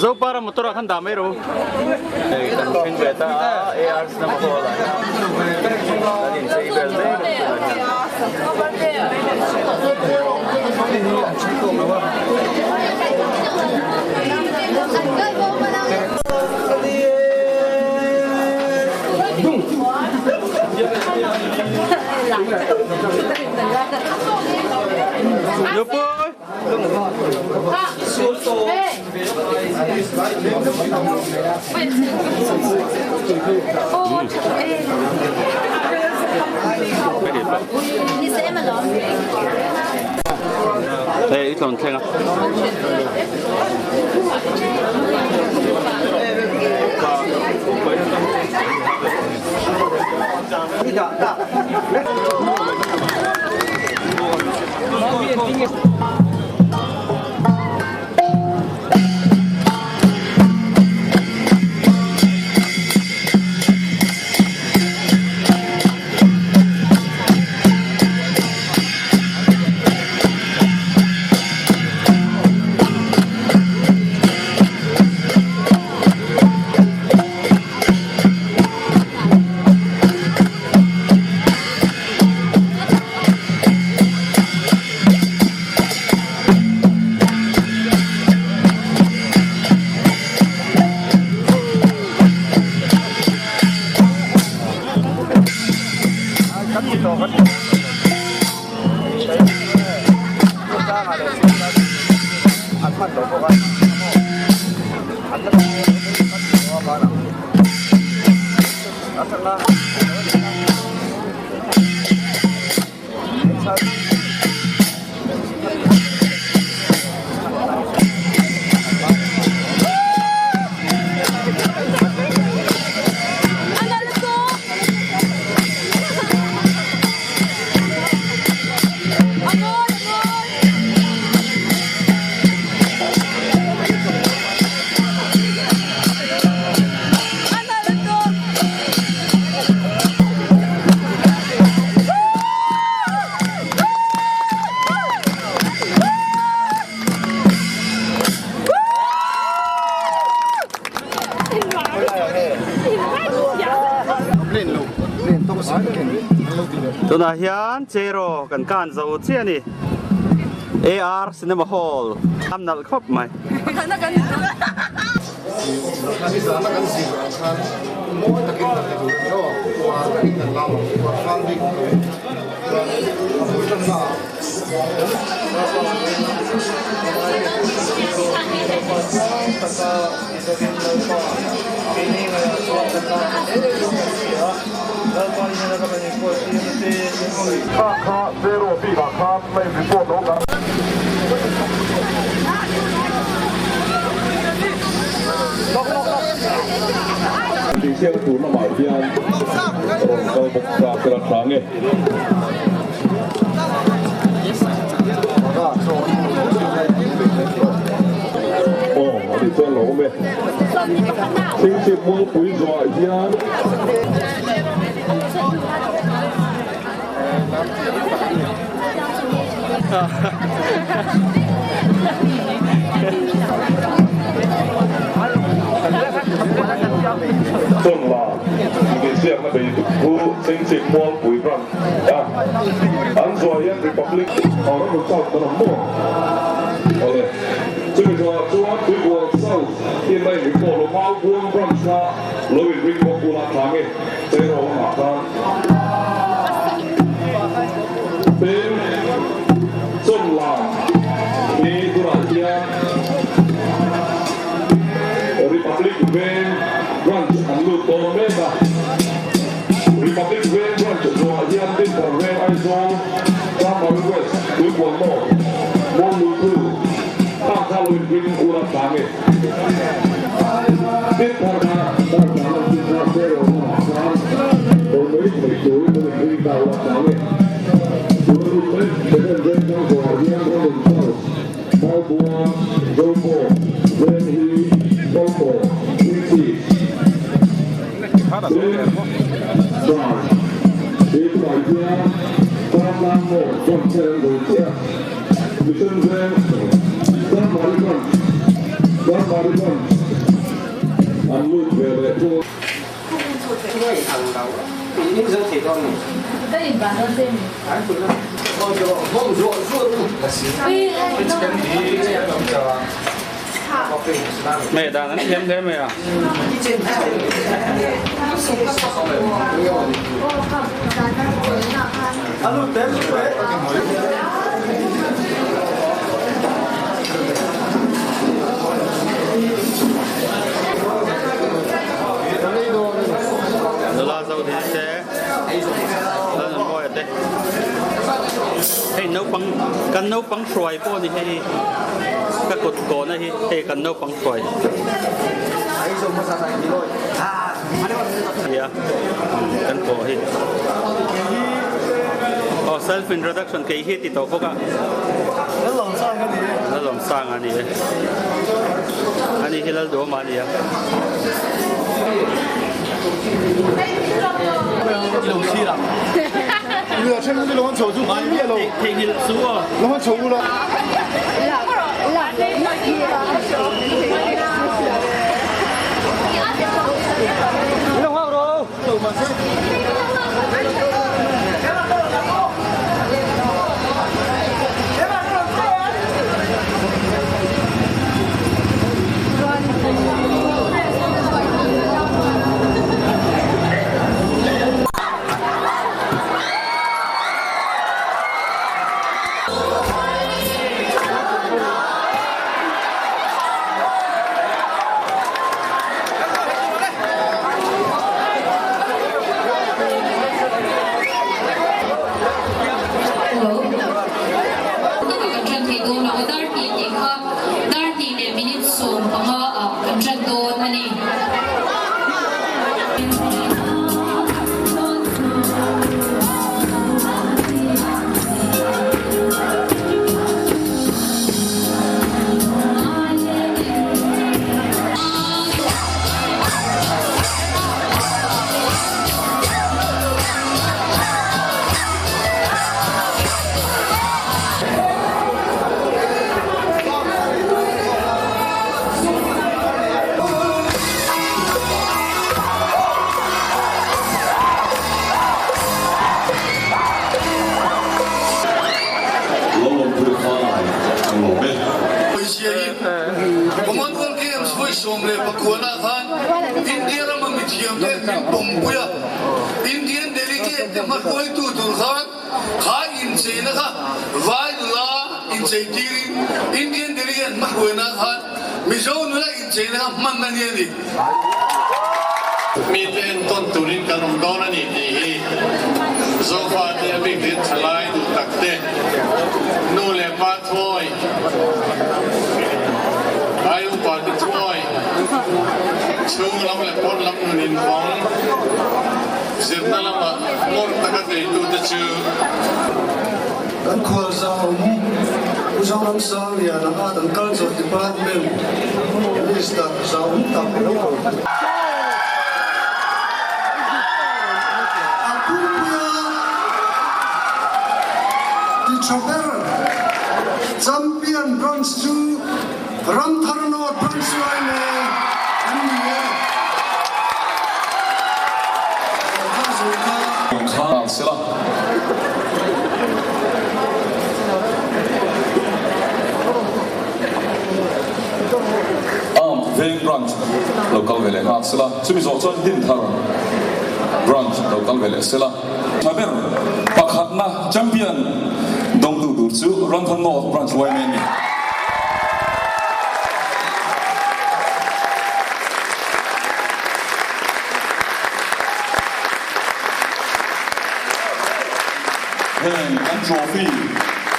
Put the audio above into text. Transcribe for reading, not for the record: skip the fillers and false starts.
Zopara motor ah khan dah mai rawh u. Hei kan thleng ve ta a, AR Cinema Hall ah hian kan inchei vel mek a ni tunah hian. Nupui! Hei i tlawn thleng a. Tunah hian Cheraw kan kan zo chiah a ni. AR Cinema Hall a nalh khawp mai. Tihsiak tur lamah hian rawn kal bawk ta sela tha nge. Aw a tih chuan lo awm e. Chhingchhip Mualpui zawhah hian. Chawlhla insiakna bei thu Chhingchhip Mualpui Branch a an zuah hian Republic Honourable South kan awm maw? Awle, chumi zawhah chuan Tuibual South in a inripawh lo Maubuang Branch kha lo inring bawk ula tha nge Cheraw lamah khan Tin, Chawlhla hi tunah hian Republic Veng Branch an lut dawn mek a. Republic Veng Branch zuah hian Dinthar Veng Aizawl, Chanmari West, Tuipuan North, Mualnutu, Khang kha lo inring ula tla nge. Dinthar kha dar tla lo chin kha zero lamah khan hawi mai mai turin lo inring ta ula tla nge. Tuna lut mai Second Veng thang zuah hian Ramin South, Maubua, Zopaw, Venghlui, Kawlkaw, Chingchi, Branch ten an dawn chiah a, Mission Veng Chanmari Branch Chanmari Branch an lut ve leh thung a. Mei dan an thiam hle mai a. Nula zo ding te Lalnunmawia te hei naupang kan naupang hruai pawh a ni hei ka kut kawhna hi hei kan naupang hruai nia kan kawh hi aw self introduction kei hi ti tawh bawk a Lalawmsang a ni e ani hi Lalduhawma a ni a. Zia hi Commonwealth Games vawi 19 ah khan India rama mithiamte min pawmpui a, Indian delegate te hmahruaitu tur khan kha incheina kha vai nula inchei tirin Indian delegate hmahruaina khan Mizo nula incheina kha hman a ni a ni. Mite entawn turin kan awm dawn a ni tih hi Zofate a bik rin thalai duh tak te, nu leh pa thuawi, ai upa te thuawi, chhung lam leh pawn lam nun invawng, zirna lama ngawr taka neitute chu. Kan khualza awm Pu Zoramsangliana Art and Culture Department Minister zau tak lo ko. A pumpuia ti tha ber Champion Branch chu Ramthar North Branch yma an ni e. Armed Veng Branch lo kal ve leh nghak sela, chumi zawh chuan Dinthar Branch lo kal ve leh sela. Tha ber pakhatna Champion dawngtu tur chu Ramthar North Branch yma a ni. Heng an trophy.